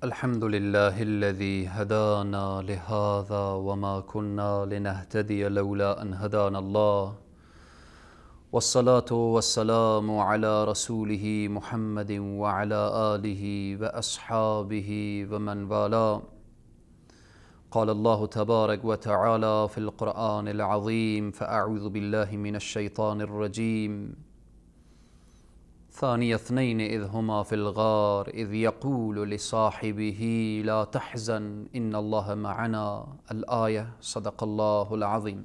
الحمد لله الذي هدانا لهذا وما كنا لنهتدي لولا أن هدانا الله، والصلاة والسلام على رسوله محمد وعلى آله وأصحابه ومن والاه. قال الله تبارك وتعالى في القرآن العظيم: فأعوذ بالله من الشيطان الرجيم. ثاني اثنين إذ هما في الغار إذ يقول لصاحبه لا تحزن إن الله معنا. الآية. صدق الله العظیم.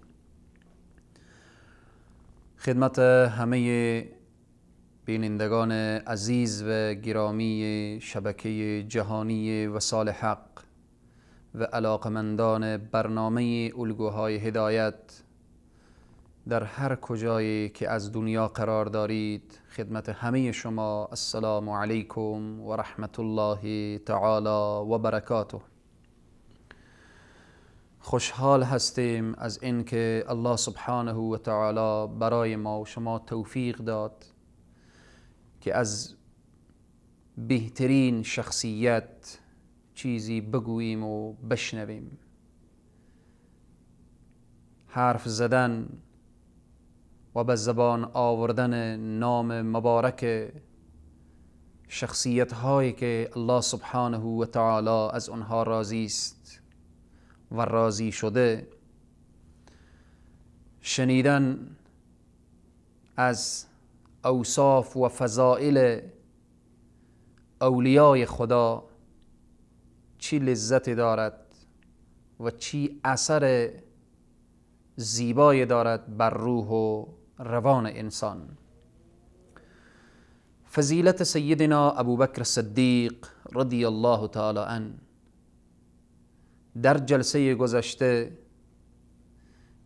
خدمت همه بینندگان عزیز و گرامی شبکه جهانی وصال حق و علاقمندان برنامه الگوهای هدایت در هر کجایی که از دنیا قرار دارید، خدمت همه شما السلام علیکم و رحمت الله تعالی و برکاته. خوشحال هستیم از اینکه الله سبحانه و تعالی برای ما و شما توفیق داد که از بهترین شخصیت چیزی بگوییم و بشنویم. حرف زدن و به زبان آوردن نام مبارک شخصیت هایی که الله سبحانه و تعالی از آنها راضی است و راضی شده، شنیدن از اوصاف و فضائل اولیای خدا چی لذت دارد و چی اثر زیبایی دارد بر روح و روان انسان. فضیلت سیدنا ابوبکر صدیق رضی الله تعالی عنه در جلسه گذشته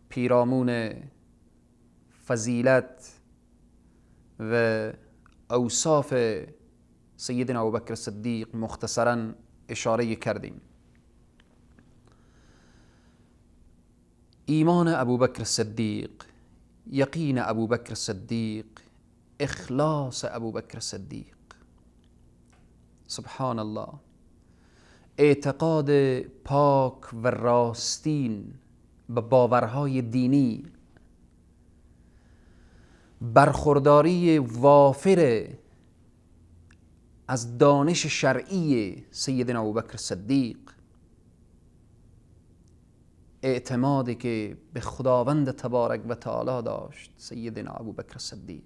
پیرامون فضیلت و اوصاف سیدنا ابوبکر صدیق مختصرا اشاره کردیم. ایمان ابوبکر صدیق، یقین ابوبکر صدیق، اخلاص ابوبکر صدیق، سبحان الله، اعتقاد پاک و راستین به باورهای دینی، برخورداری وافر از دانش شرعی سیدنا ابوبکر صدیق، اعتمادی که به خداوند تبارک و تعالی داشت سیدنا ابوبکر صدیق.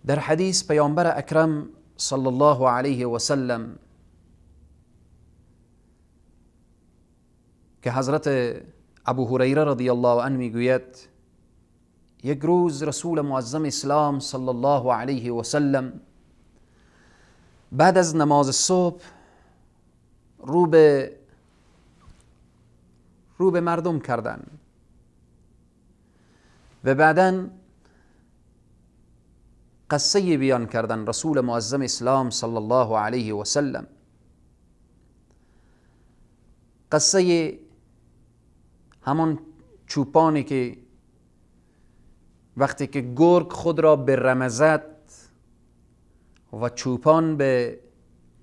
در حدیث پیامبر اکرم صلی الله علیه و سلم که حضرت ابو هریره رضی الله عنه میگوید، یک روز رسول معظم اسلام صلی الله علیه و سلم بعد از نماز صبح رو به مردم کردن و بعداً قصه بیان کردن. رسول معظم اسلام صلی الله علیه و سلم قصه همان چوپانی که وقتی که گرگ خود را به رمه زد و چوپان به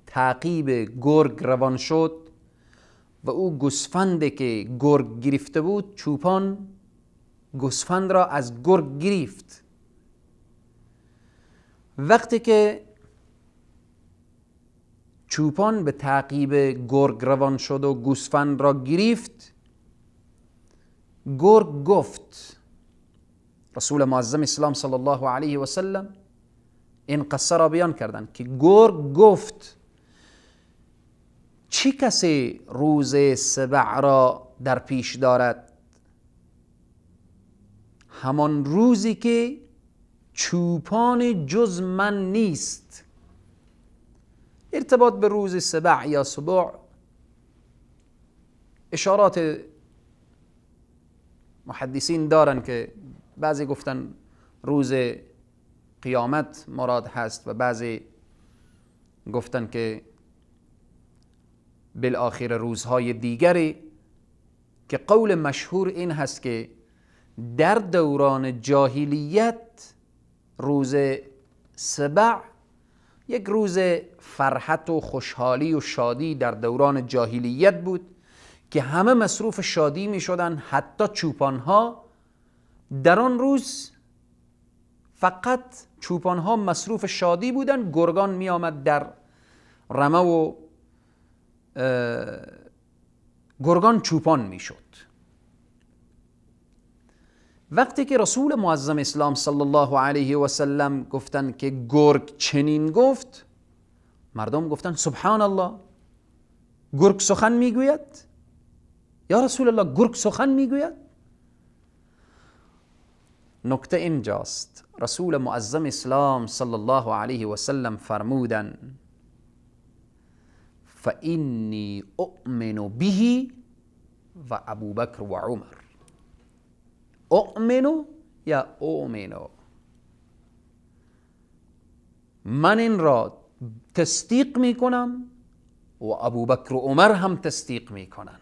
تعقیب گرگ روان شد و او گوسفندی که گرگ گرفته بود، چوپان گوسفند را از گرگ گرفت. وقتی که چوپان به تعقیب گرگ روان شد و گوسفند را گرفت، گرگ گفت، رسول معظم اسلام صلی الله علیه و سلم این قصه را بیان کردند که گرگ گفت چه کسی روز سبع را در پیش دارد؟ همان روزی که چوپان جز من نیست. ارتباط به روز سبع یا سبع اشارات محدثین دارن که بعضی گفتن روز قیامت مراد هست و بعضی گفتن که بالآخر روزهای دیگری، که قول مشهور این هست که در دوران جاهلیت روز سبع یک روز فرحت و خوشحالی و شادی در دوران جاهلیت بود که همه مصروف شادی می شدن، حتی چوپانها. در آن روز فقط چوپانها مصروف شادی بودن، گرگان می آمد در رمه و گرگان چوپان می شد. وقتی که رسول معظم اسلام صلی الله علیه و سلم گفتن که گرگ چنین گفت، مردم گفتن سبحان الله، گرگ سخن میگوید؟ یا رسول الله گرگ سخن میگوید؟ نکته اینجاست، رسول معظم اسلام صلی الله علیه و سلم فرمودن فإنی اؤمن به و ابوبکر و عمر. اؤمن یا اؤمن، من این را تصدیق میکنم و ابوبکر و عمر هم تصدیق میکنن.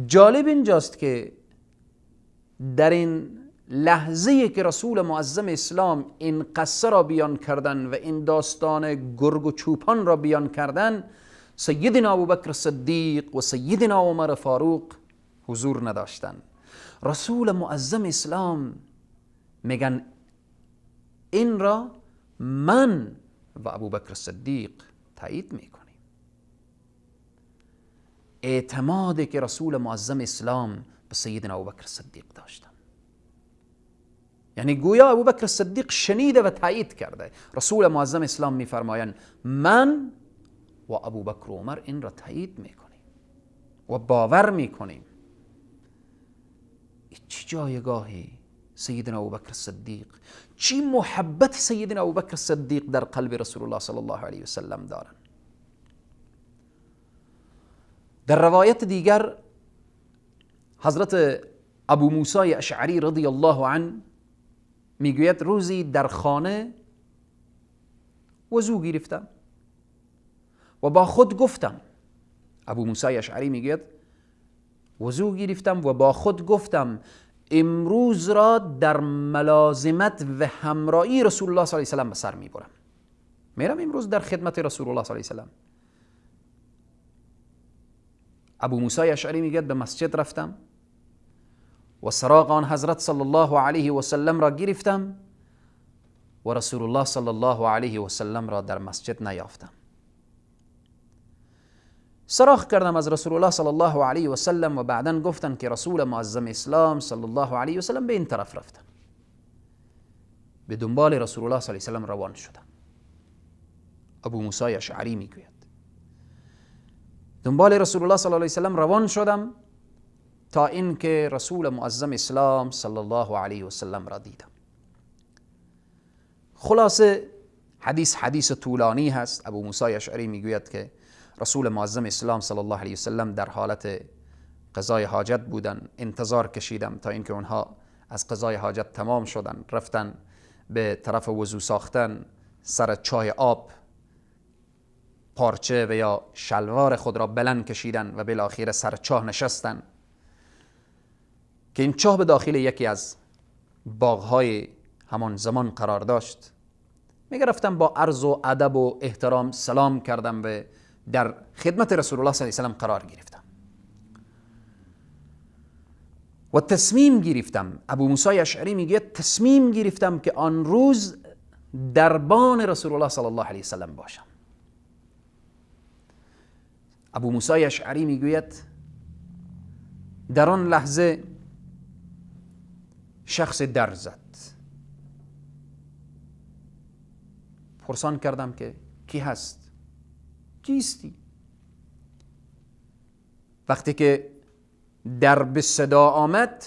جالب اینجاست که در این لحظه که رسول معظم اسلام این قصه را بیان کردن و این داستان گرگ و چوپان را بیان کردن، سیدنا ابوبکر صدیق و سیدنا عمر فاروق حضور نداشتن. رسول معظم اسلام میگن این را من و ابوبکر صدیق تایید میکنیم. اعتمادی که رسول معظم اسلام به سیدنا ابوبکر صدیق داشتن، یعنی گویا ابوبکر صدیق شنیده و تایید کرده. رسول معظم اسلام میفرمایند من و ابوبکر و عمر این را تایید میکنیم و باور میکنیم. چی جایگاهی سیدنا ابوبکر صدیق، چی محبت سیدنا ابوبکر صدیق در قلب رسول الله صلی الله علیه و سلم دارن. در روایت دیگر حضرت ابو موسی اشعری رضی الله عنه میگوید روزی در خانه وضو گرفتم و با خود گفتم، ابو موسی اشعری میگوید وضو گرفتم و با خود گفتم امروز را در ملازمت و همراهی رسول الله صلی الله علیه و سلم به سر میبرم، میرم امروز در خدمت رسول الله صلی الله علیه و سلم. ابو موسی اشعری میگه به مسجد رفتم و سراغ آن حضرت صلی الله علیه و سلم را گرفتم و رسول الله صلی الله علیه و سلم را در مسجد نیافتم. سراغ کردم از رسول الله صلی الله علیه و سلم و بعدا گفتن که رسول معظم اسلام صلی الله علیه و سلم به این طرف رفتن. به دنبال رسول الله صلی الله علیه و سلم روان شدم. ابو موسی اشعری میگوید دنبال رسول الله صلی الله علیه و سلم روان شدم تا اینکه رسول معظم اسلام صلی الله علیه و سلم را دیدم. خلاصه حدیث حدیث طولانی هست. ابو موسی اشعری میگوید که رسول معظم اسلام صلی الله علیه و سلم در حالت قضای حاجت بودن، انتظار کشیدم تا اینکه اونها از قضای حاجت تمام شدن، رفتن به طرف وضو ساختن، سر چای آب پارچه و یا شلوار خود را بلند کشیدن و بالاخره سر چاه نشستن که این چاه به داخل یکی از باغهای همان زمان قرار داشت. میگه رفتم با عرض و ادب و احترام سلام کردم و در خدمت رسول الله صلی الله علیه و سلم قرار گرفتم و تصمیم گرفتم. ابو موسی اشعری میگه تصمیم گرفتم که آن روز دربان رسول الله صلی الله علیه و سلم باشم. ابو موسی اشعری میگوید در آن لحظه شخص در زد. پرسان کردم که کی هست؟ کیستی؟ وقتی که در به صدا آمد،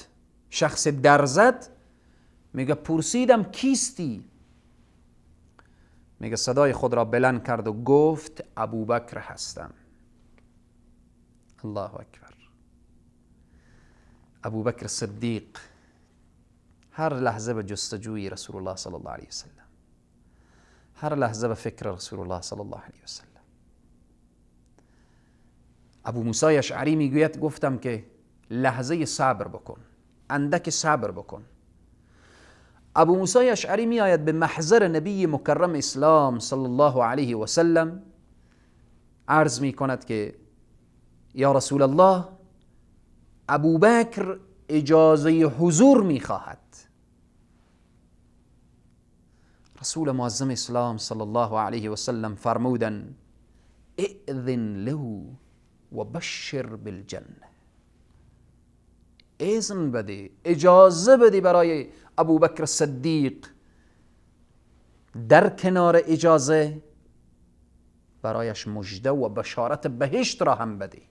شخص در زد، میگه پرسیدم کیستی؟ میگه صدای خود را بلند کرد و گفت ابوبکر هستم. الله اکبر. ابوبکر صدیق هر لحظه به جستجوی رسول الله صلی الله علیه وسلم، هر لحظه به فکر رسول الله صلی الله علیه وسلم. ابو موسی اشعری میگوید گفتم که لحظه صبر بکن، اندک صبر بکن. ابو موسی اشعری می آید به محضر نبی مکرم اسلام صلی الله علیه و سلم، عرض می کند که یا رسول الله، ابوبکر اجازه حضور می خواهد. رسول معظم اسلام صلی الله علیه و سلم فرمودن ائذن له و بشر بالجنه. اذن بده، اجازه بده برای ابوبکر صدیق، در کنار اجازه برایش مژده و بشارت بهشت را هم بده.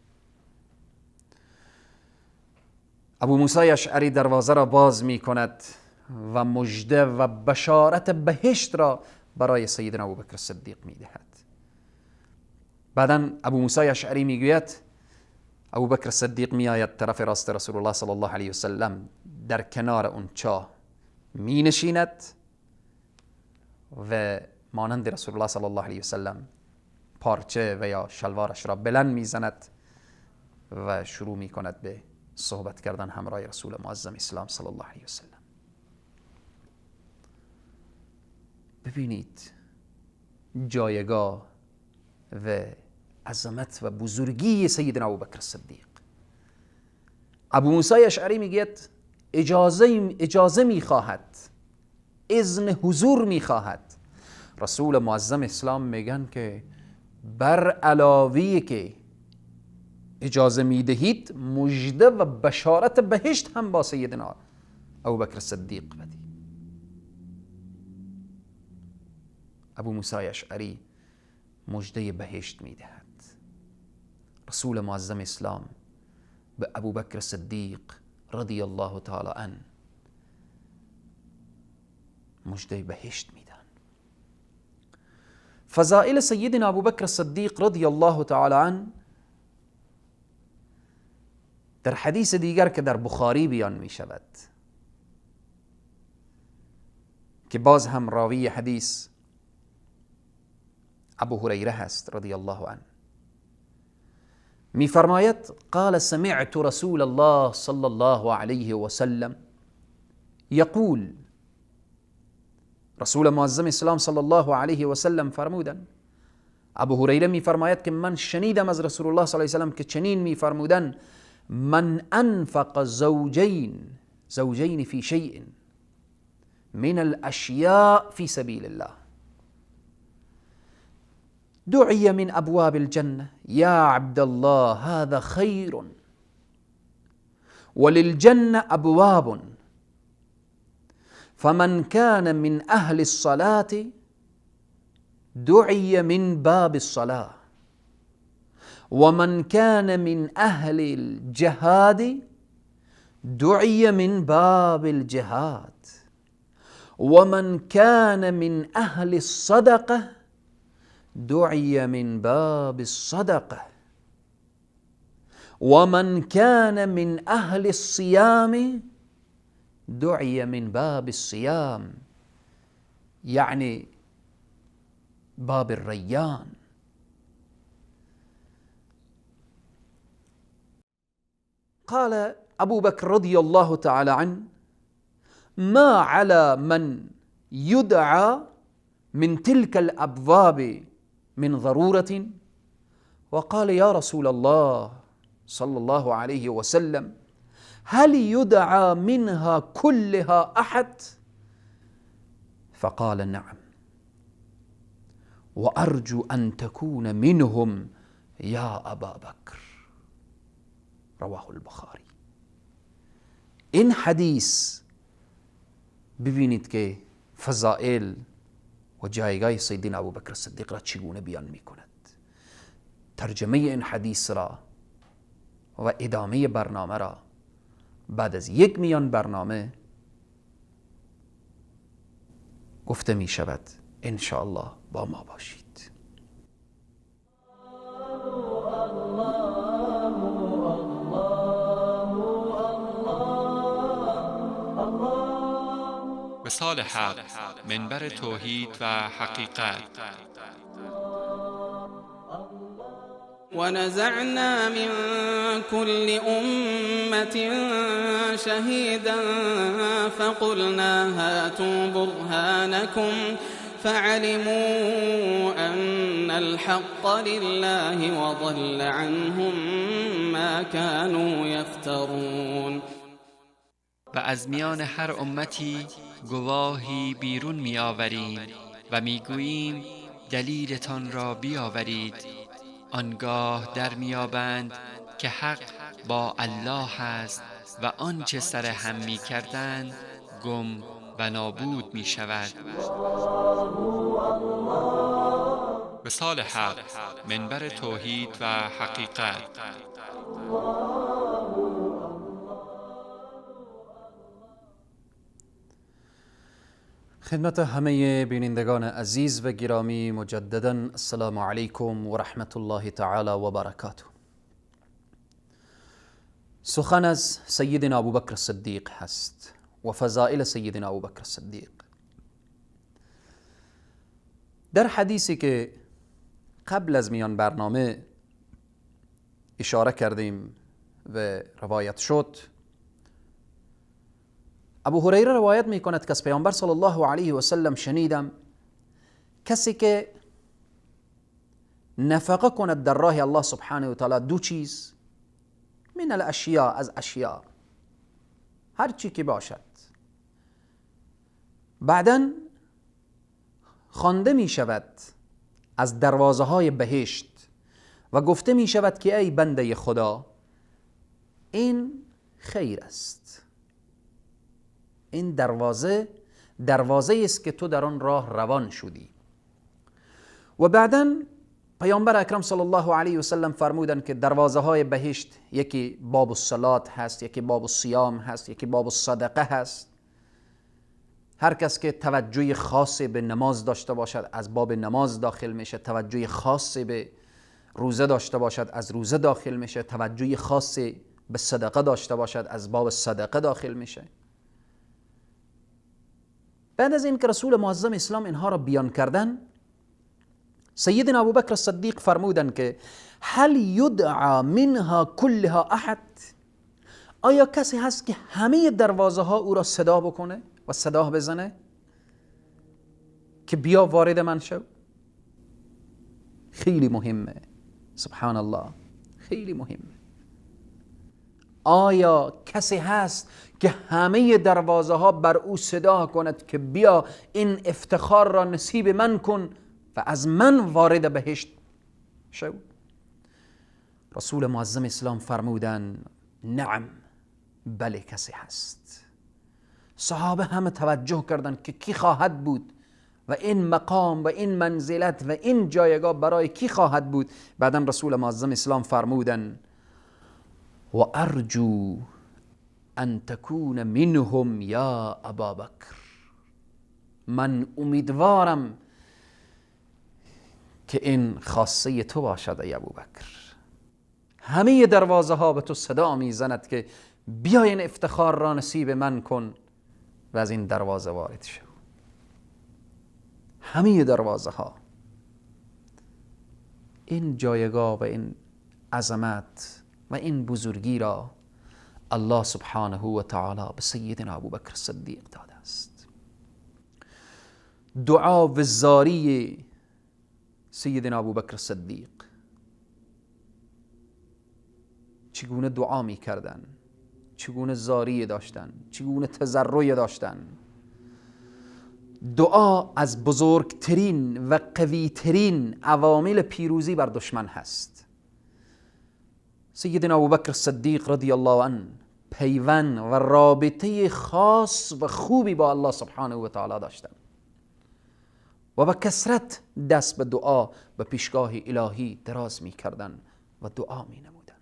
ابو موسی اشعری دروازه را باز می کند و مژده و بشارت بهشت را برای سیدنا ابوبکر صدیق می دهد. بعدا ابو موسی اشعری می گوید ابوبکر صدیق می آید طرف راست رسول الله صلی الله علیه وسلم، در کنار اون چاه می نشیند و مانند رسول الله صلی الله علیه وسلم پارچه و یا شلوارش را بلند می زند و شروع می کند به صحبت کردن همراه رسول معظم اسلام صلی الله علیه وسلم. ببینید جایگاه و عظمت و بزرگی سیدنا ابوبکر صدیق. ابو موسی اشعری میگه اجازه میخواهد، اذن حضور میخواهد. رسول معظم اسلام میگن که بر علاوه که اجازه میدهید مژده و بشارت بهشت هم با سیدنا ابوبکر صدیق بدی. ابو موسی اشعری مژده بهشت میدهد. رسول معظم اسلام به ابوبکر صدیق رضی الله تعالی عنه مژده بهشت میدن. فضائل سیدنا ابوبکر صدیق رضی الله تعالی عنه در حدیث دیگر که در بخاری بیان می شود که باز هم راوی حدیث ابو هریره هست رضی الله عنه، می فرماید قال سمعت رسول الله صلی الله علیه وسلم یقول. رسول معظم اسلام صلی الله علیه وسلم فرمودن، ابو هریره می فرماید که من شنیدم از رسول الله صلی الله علیه وسلم که چنین می فرمودن من انفق زوجین فی شیء من الاشیاء فی سبیل الله دعي من أبواب الجنة يا عبد الله هذا خير وللجنة أبواب فمن كان من أهل الصلاة دعي من باب الصلاة ومن كان من أهل الجهاد دعي من باب الجهاد ومن كان من أهل الصدقة دعي من باب الصدقة ومن كان من أهل الصيام دعي من باب الصيام، يعني باب الريان. قال أبو بكر رضي الله تعالى عنه ما على من يدعى من تلك الأبواب من ضرورة؟ وقال يا رسول الله صلى الله عليه وسلم هل يدعى منها كلها أحد؟ فقال نعم وأرجو أن تكون منهم يا أبا بكر. رواه البخاری. این حدیث ببینید که فضائل و جایگاه سیدنا ابوبکر صدیق را چگونه بیان میکند. ترجمه این حدیث را و ادامه برنامه را بعد از یک میان برنامه گفته می شود. ان شاء الله با ما باشید. وصال حق، منبر توحید و حقیقت. ونزعنا من كل أمة شهيدا فقلنا هاتوا برهانكم فعلموا أن الحق لله وضل عنهم ما كانوا يفترون. و از میان هر امتی گواهی بیرون می آوریم و می گوییم دلیلتان را بیاورید، آنگاه در میابند که حق با الله است و آنچه سر هم می کردند گم و نابود می شود. وصال حق، منبر توحید و حقیقت. خدمت همه بینندگان عزیز و گرامی مجددا السلام علیکم و رحمت الله تعالی و برکاته. سخن از سیدنا ابوبکر صدیق هست و فضائل سیدنا ابوبکر صدیق. در حدیثی که قبل از میان برنامه اشاره کردیم و روایت شد، ابو هریره روایت می کند که از پیامبر صلی الله علیه و سلم شنیدم کسی که نفقه کند در راه الله سبحانه و تعالی دو چیز، من الاشیاء، از اشیاء هر چی که باشد، بعداً خوانده می شود از دروازه های بهشت و گفته می شود که ای بنده خدا، این خیر است، این دروازه دروازه است که تو در آن راه روان شدی. و بعداً پیامبر اکرم صلی الله علیه و سلم فرمودند که دروازه های بهشت یکی باب الصلات هست، یکی باب الصیام هست، یکی باب الصدقه هست. هر کس که توجه خاصی به نماز داشته باشد از باب نماز داخل میشه، توجه خاصی به روزه داشته باشد از روزه داخل میشه، توجه خاصی به صدقه داشته باشد از باب صدقه داخل میشه. بعد از اینکه رسول معظم اسلام اینها را بیان کردن، سیدنا ابوبکر صدیق فرمودن که هل یدعا منها کلها احد، آیا کسی هست که همه دروازه ها او را صدا بکنه و صدا بزنه که بیا وارد من شو؟ خیلی مهمه، سبحان الله، خیلی مهمه. آیا کسی هست که همه دروازه ها بر او صدا کند که بیا این افتخار را نصیب من کن و از من وارد بهشت شو؟ رسول معظم اسلام فرمودن نعم، بله کسی هست. صحابه همه توجه کردند که کی خواهد بود و این مقام و این منزلت و این جایگاه برای کی خواهد بود. بعدا رسول معظم اسلام فرمودن و ارجو ان تکون منهم یا ابابکر، من امیدوارم که این خاصه تو باشد ای ابوبکر. همه دروازه ها به تو صدا میزند که بیا این افتخار را نصیب من کن و از این دروازه وارد شو. همه دروازه ها، این جایگاه و این عظمت و این بزرگی را الله سبحانه و تعالی به سیدنا ابوبکر صدیق داده است. دعا و زاری سیدنا ابوبکر صدیق، چگونه دعا می کردن، چگونه زاری داشتن، چگونه تضرع داشتن. دعا از بزرگترین و قویترین عوامل پیروزی بر دشمن هست. سیدنا ابوبکر صدیق رضی الله عنه پیوند و رابطه خاص و خوبی با الله سبحانه و تعالی داشتن و با کثرت دست به دعا به پیشگاه الهی دراز می کردن و دعا می نمودن.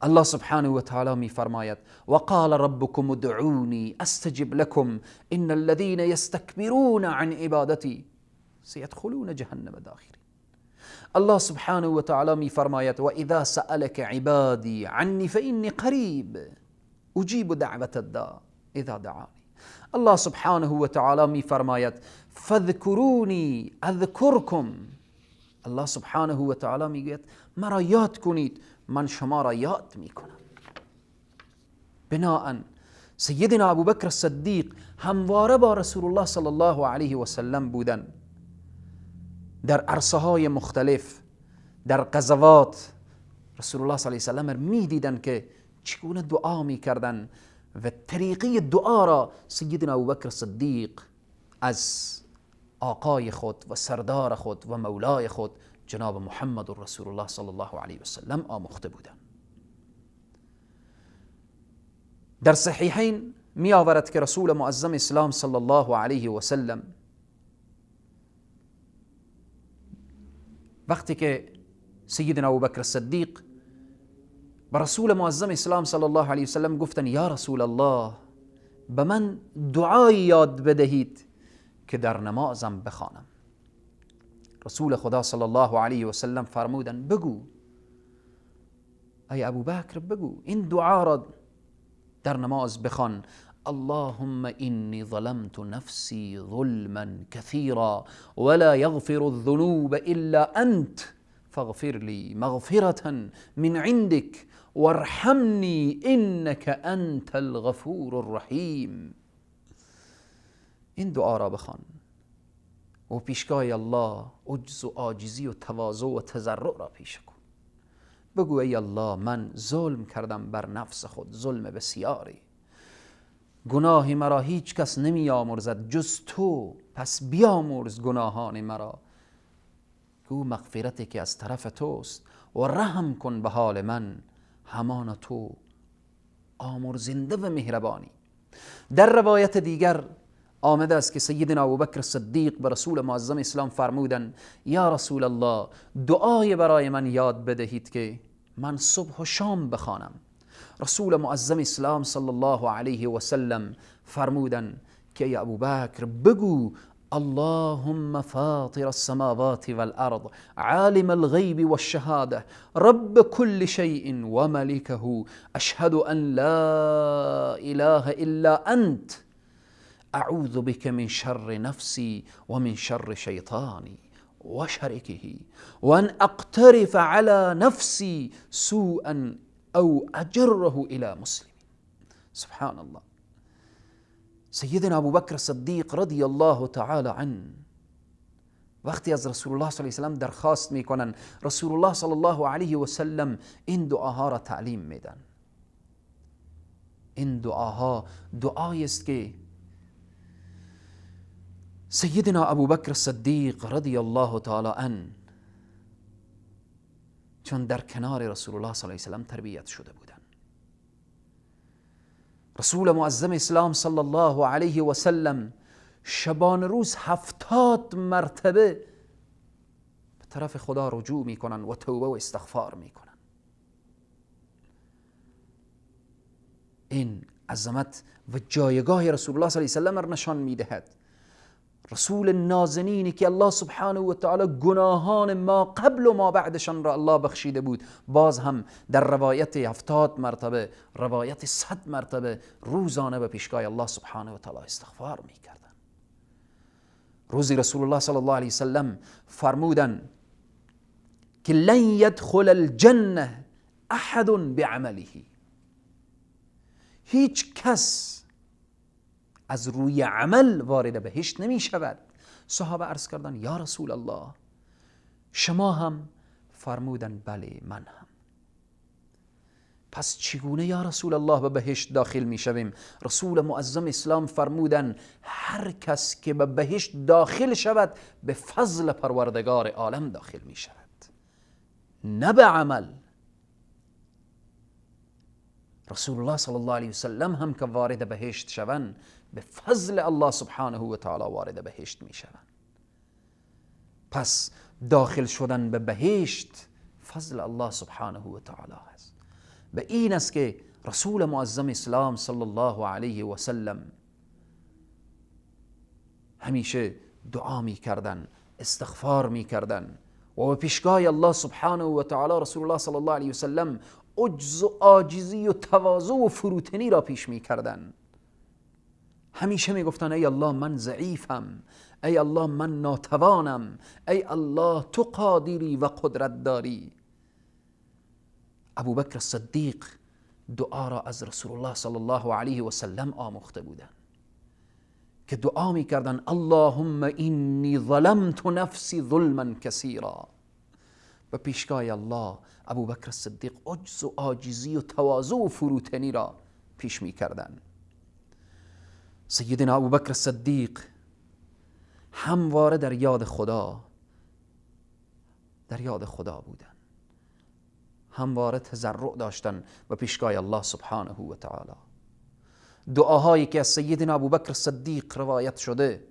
الله سبحانه و تعالی می فرماید وقال ربكم ادعوني استجب لكم ان الذين يستكبرون عن عبادتي سيدخلون جهنم داخرين. الله سبحانه و تعالی می فرماید و اذا سألك عبادي عني فإني قریب اجیب دعوة الداع اذا دعانی. الله سبحانه و تعالی می فرماید فاذكروني اذكركم. الله سبحانه و تعالی میگوید مرا یاد کنید، من شما را یاد میکنم. بناءً سیدنا ابوبکر صدیق همواره با رسول الله صلی الله علیه و سلم بودن، در عرصه های مختلف، در غزوات رسول الله صلی الله علیه و سلم میدیدن که چگونه دعا میکردن و طریقه دعا را سیدنا ابوبکر صدیق از آقای خود و سردار خود و مولای خود جناب محمد رسول الله صلی الله علیه و سلم آموخته بودند. در صحیحین می آورد که رسول معظم اسلام صلی الله علیه و سلم وقتی که سیدنا ابوبکر صدیق به رسول معظم اسلام صلی الله علیه و سلم گفتن یا رسول الله به من دعای یاد بدهید که در نمازم بخوانم، رسول خدا صلی الله علیه و سلم فرمودن بگو ای ابوبکر، بگو این دعا را در نماز بخوان: اللهم إني ظلمت نفسي ظلما كثيرا ولا يغفر الذنوب إلا أنت فاغفر لي مغفرة من عندك وارحمني إنك أنت الغفور الرحيم. این دعا را بخوان و پیشگاه الله عجز و عاجزی و تواضع و تضرع را پیش کن. بگو ای الله من ظلم کردم بر نفس خود، ظلم بسیاری، گناه مرا هیچ کس نمی آمرزد جز تو، پس بیامرز گناهان مرا. گو مغفرتی که از طرف توست و رحم کن به حال من، همان تو آمرزنده و مهربانی. در روایت دیگر آمده است که سیدنا ابوبکر صدیق به رسول معظم اسلام فرمودند یا رسول الله دعای برای من یاد بدهید که من صبح و شام بخوانم. رسول معظم اسلام صلی الله علیه و سلم فرمودند که ای ابوبکر بگو اللهم فاطر السماوات والأرض عالم الغيب والشهادة رب كل شيء وملكه أشهد أن لا إله إلا أنت أعوذ بك من شر نفسي ومن شر شيطاني وشركه وأن أقترف على نفسي سوءا أو أجره إلى مسلم. سبحان الله. سیدنا ابوبکر صدیق رضی الله تعالی عنه وقتی از رسول الله صلی الله علیه و سلم درخواست میکنن، رسول الله صلی الله علیه و سلم این دعاها را تعلیم میدن. این دعاها دعایی است که سیدنا ابوبکر صدیق رضی الله تعالی عنه چون در کنار رسول الله صلی الله علیه و سلم تربیت شده بودند، رسول معظم اسلام صلی الله علیه و سلم شبان روز 70 مرتبه به طرف خدا رجوع میکنن و توبه و استغفار میکنن. این عظمت و جایگاه رسول الله صلی الله علیه و سلم را نشان میدهد. رسول نازنینی که الله سبحانه و تعالی گناهان ما قبل و ما بعدشان را الله بخشیده بود، باز هم در روایت 70 مرتبه، روایت 100 مرتبه روزانه به پیشگاه الله سبحانه و تعالی استغفار میکردن. روزی رسول الله صلی الله علیه وسلم فرمودن که لن يدخل الجنه احد بعمله، هیچ کس از روی عمل وارد بهشت نمی شود. صحابه عرض کردن یا رسول الله شما هم؟ فرمودن بله من هم. پس چگونه یا رسول الله به بهشت داخل می شویم؟ رسول معظم اسلام فرمودن هر کس که به بهشت داخل شود به فضل پروردگار عالم داخل می شود، نه به عمل. رسول الله صلی الله علیه وسلم هم که وارد بهشت شوند به فضل الله سبحانه و تعالی وارد بهشت می شوند. پس داخل شدن به بهشت فضل الله سبحانه و تعالی است. به این است که رسول معظم اسلام صلی الله علیه و سلم همیشه دعا می کردن، استغفار می کردن و به پیشگاه الله سبحانه و تعالی رسول الله صلی الله علیه و سلم عجز و عاجزی و تواضع و فروتنی را پیش می کردن. همیشه میگفتن ای الله من ضعیفم، ای الله من ناتوانم، ای الله تو قادری و قدرت داری. ابوبکر صدیق دعا را از رسول الله صلی الله علیه و سلم آموخته بودند که دعا میکردن اللهم اینی ظلمت نفسی ظلما کثیرا. و پیشگاه الله ابوبکر صدیق عجز و عاجزی و تواضع و فروتنی را پیش میکردن. سیدنا ابوبکر صدیق همواره در یاد خدا، در یاد خدا بودن، همواره تضرع داشتن و پیشگاه الله سبحانه و تعالی. دعاهایی که از سیدنا ابوبکر صدیق روایت شده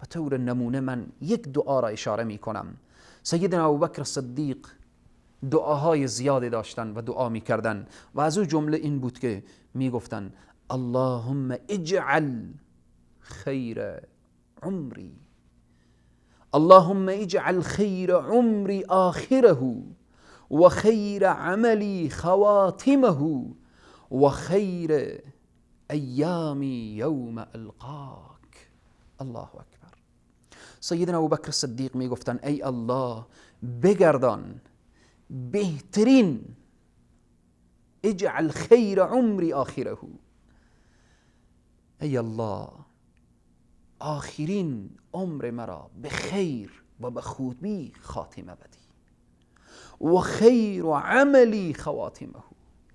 به طور نمونه من یک دعا را اشاره می کنم. سیدنا ابوبکر صدیق دعاهای زیادی داشتن و دعا می کردن و از او جمله این بود که می گفتن اللهم اجعل خیر عمری، اللهم اجعل خیر عمری آخره و خیر عملی خواتمه و خیر ایامی یوم القاک. الله اکبر. سیدنا ابوبکر صدیق می گفتن ای الله بگردان بهترین، اجعل خیر عمری آخره، ای الله آخرین عمر مرا به خیر و به خوبی خاتمه بدی، و خیر عملی خواتمه،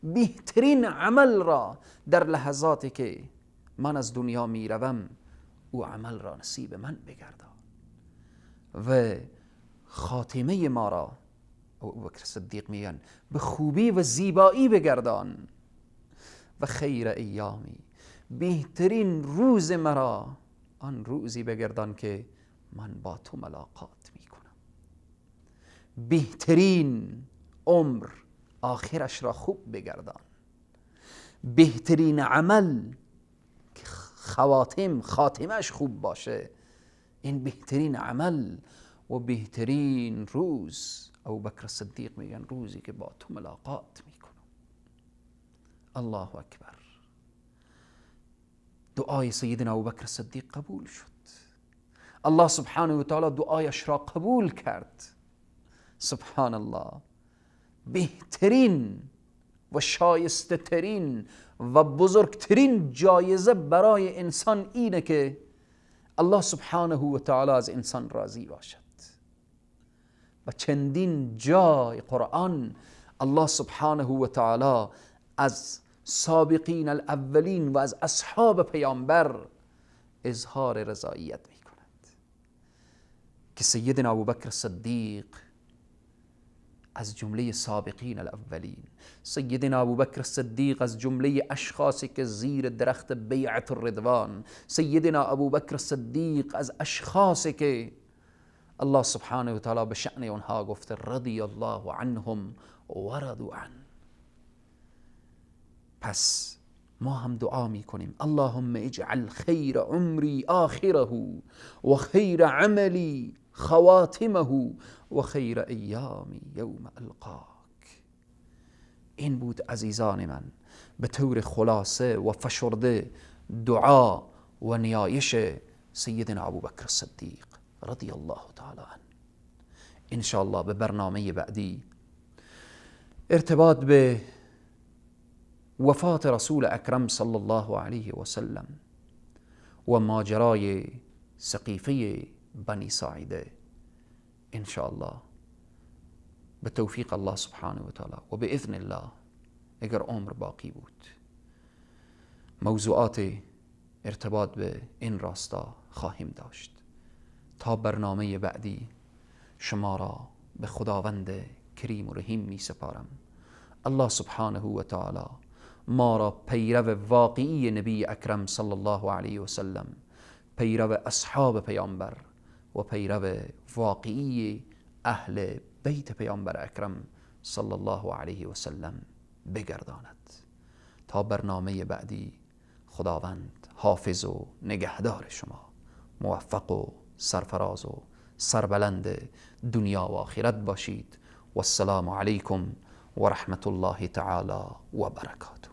بهترین عمل را در لحظاتی که من از دنیا میروم او عمل را نصیب من بگردان و خاتمه ما را، ابوبکر صدیق میگن، به خوبی و زیبایی بگردان، و خیر ایامی، بهترین روز مرا آن روزی بگردان که من با تو ملاقات میکنم. بهترین عمر آخرش را خوب بگردان، بهترین عمل که خواتم خاتمش خوب باشه، این بهترین عمل و بهترین روز. ابوبکر صدیق میگن روزی که با تو ملاقات میکنم. الله اکبر. دعای سیدنا ابوبکر صدیق قبول شد. الله سبحانه و تعالی دعایش را قبول کرد. سبحان الله. بهترین و شایسته ترین و بزرگترین جایزه برای انسان اینه که الله سبحانه و تعالی از انسان راضی باشد. و چندین جای قرآن الله سبحانه و تعالی از سابقین الاولین و از اصحاب پیامبر اظهار رضایت می کند که سیدنا ابوبکر صدیق از جمله سابقین الاولین، سیدنا ابوبکر صدیق از جمله اشخاصی که زیر درخت بیعت الرضوان، سیدنا ابوبکر صدیق از اشخاصی که الله سبحانه و تعالی به شأن اونها گفته رضی الله عنهم و رضوا عنه. پس ما هم دعا میکنیم اللهم اجعل خیر عمری آخره و خیر عملی خواتمه و خیر ایامی یوم القاک. این بود عزیزان من به طور خلاصه و فشرده دعا و نیایش سیدنا ابوبکر صدیق رضی الله تعالی عنه. انشاءالله به برنامه بعدی ارتباط به وفات رسول اکرم صلی الله علیه و سلم و ماجرای سقیفه بنی ساعده انشاءالله به توفیق الله سبحانه و تعالی و به اذن الله اگر عمر باقی بود موضوعات ارتباط به این راستا خواهیم داشت. تا برنامه بعدی شما را به خداوند کریم و رحیم می سپارم. الله سبحانه و تعالی ما را پیرو واقعی نبی اکرم صلی الله علیه و سلم، پیرو اصحاب پیامبر و پیرو واقعی اهل بیت پیامبر اکرم صلی الله علیه و سلم بگرداند. تا برنامه بعدی خداوند حافظ و نگهدار شما، موفق و سرفراز و سربلند دنیا و آخرت باشید. و السلام علیکم و رحمت الله تعالی و برکاته.